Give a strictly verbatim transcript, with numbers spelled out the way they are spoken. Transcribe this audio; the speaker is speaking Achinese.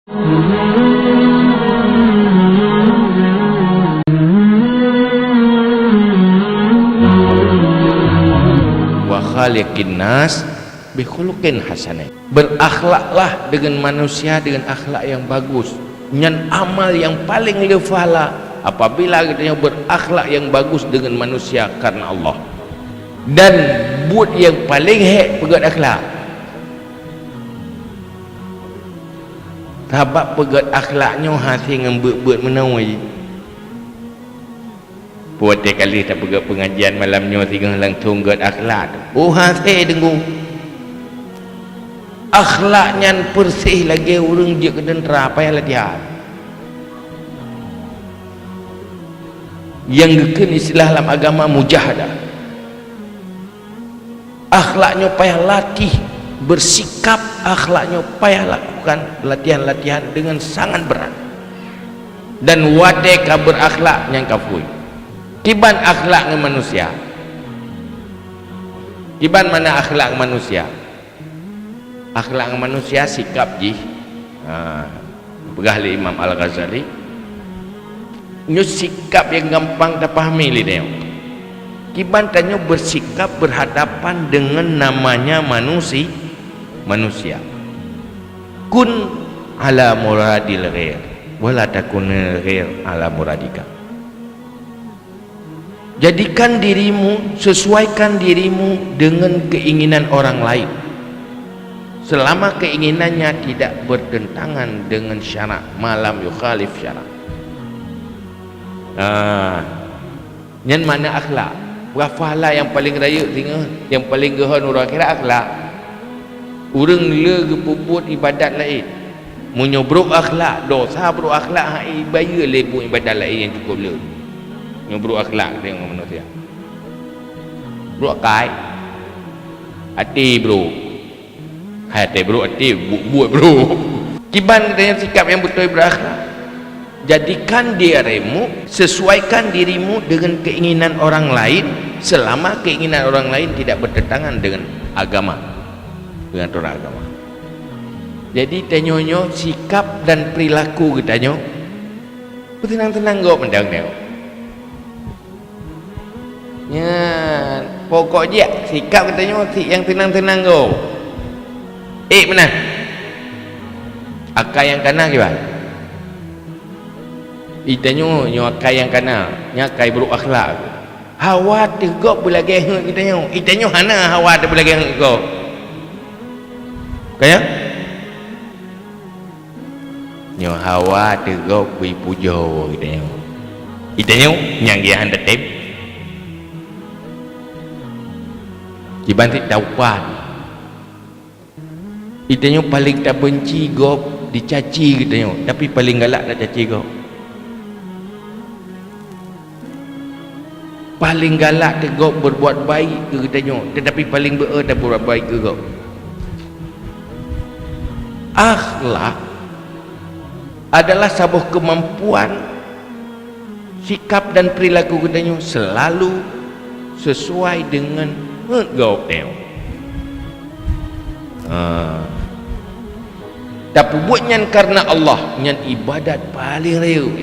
Wa khaliqin nas bi khuluqin hasanah. Berakhlaklah dengan manusia dengan akhlak yang bagus. Nyan amal yang paling le pahala apabila kita nyoe berakhlak yang bagus dengan manusia karena Allah. Dan buet yang paling hék peugét akhlak. Sabab peugét akhlak nyoe hase ngon beuet-beuet meunoe. Peue watée ka lheueh tapeugét peungajian malam nyoe singoh langsong gét akhlak. Oh, hase deungoe. Akhlak nyan peureséh lagée ureuëng jeuet keu teuntra payah latihan. Nyang geukheun istilah lam agama mujahadah. Akhlak nyoe payah latih, bersikap akhlak nyoe payah lakukan latihan-latihan dengan sangat berat. Dan watée ka berakhlak nyang kafui. Kiban akhlak ngon manusia. Kiban mana akhlak ngon manusia? Akhlak ngon manusia sikap jih. Ha, peugah lé Imam Al-Ghazali, nyoe sikap nyang gampang tapahami lé tanyoe. Kiban tanyoe bersikap berhadapan dengan namanya manusi-, manusia. Kun ala muradil ghair, wala takunil ghair ala muradika. Jadikan dirimu, sesuaikan dirimu dengan keinginan orang lain, selama keinginannya tidak bertentangan dengan syarak, ma lam yukhalif syarak. Ah, nyan makna akhlak. Peue pahala nyang paleng rayeuk singoh, nyang paleng geuhon uroe akhirat akhlak. Ureuëng le geupeubuet ibadat laén, meunyoe brok akhlak, dosa brok akhlak hana ibayeue lé buet ibadat laén nyang cukup le. Nyoe brok akhlak deungon manusia. Brok akai, até brok. Hai até brok, até buet-buet brok. Kiban geutanyoe sikap nyang beutôi berakhlak. Jadikan dirimu, sesuaikan dirimu dengan keinginan orang lain selama keinginan orang lain tidak bertentangan dengan agama, dengan aturan agama. Jadi tanyoe nyoe sikap dan perilaku geutanyoe beuteunang-teunang gob mantong nyoe. Nyan pokok jih sikap geutanyoe si nyang teunang-teunang gob. Ék meunan. Akai nyang kana kiban? Itanyoe nyoe akai nyang kana, nyan akai brok akhlak. Hawa teuh gob beulagée heuet geutanyoe. Itanyoe hana hawa teuh beulagée heuet gob. Ka nyan? Nyoe hawa teuh gob beuipujoe geutanyoe. Itanyoe nyang geuhan tatem. Kiban sit taupan. Itanyoe paleng tabeunci gob, dicaci geutanyoe, tapi paleng galak tacaci gob. Paleng galak teuh gob berbuat baik keu geutanyoe, tetapi paleng beu-e taberbuat baik keu gob. Akhlak adalah saboh keumampuan sikap dan perilaku geutanyoe selalu sesuai dengan heuet gob tanyoe. Ha. Tapeubuet nyan karena Allah, nyan ibadat paleng rayeuk.